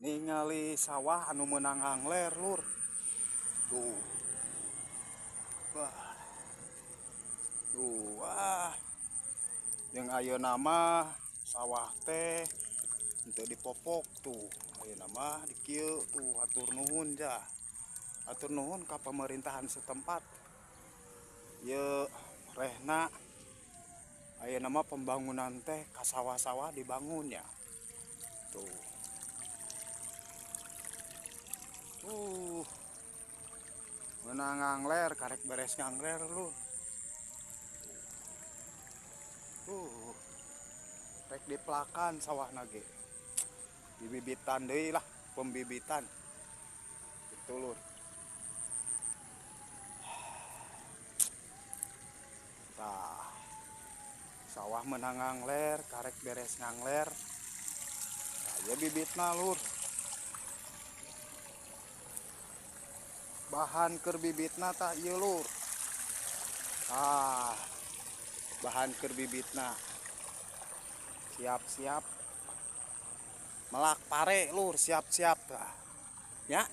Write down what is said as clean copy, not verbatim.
Ningali sawah anu meunang ngangler, lur. Tuh. Wah. Tuh, wah. Jeung ayeuna mah sawah teh henteu dipopok tuh. Ayeuna mah di kieu tuh, hatur nuhun jah. Hatur nuhun ka pemerintahan setempat. Ye rehna ayeuna mah pembangunan teh ka sawah-sawah dibangun ya. Tuh. Meunang ngangler, karek beres ngangler lu. Rek dipelakan sawahna ge. Dibibitan deui lah, pembibitan. Itu lur. Tah. Sawah meunang ngangler, karek beres ngangler. Tah, ieu bibitna lur. Bahan keur bibitna tah ieu lur. Tah. Bahan keur bibitna. Siap-siap melak pare lur, siap-siap lah. Ya.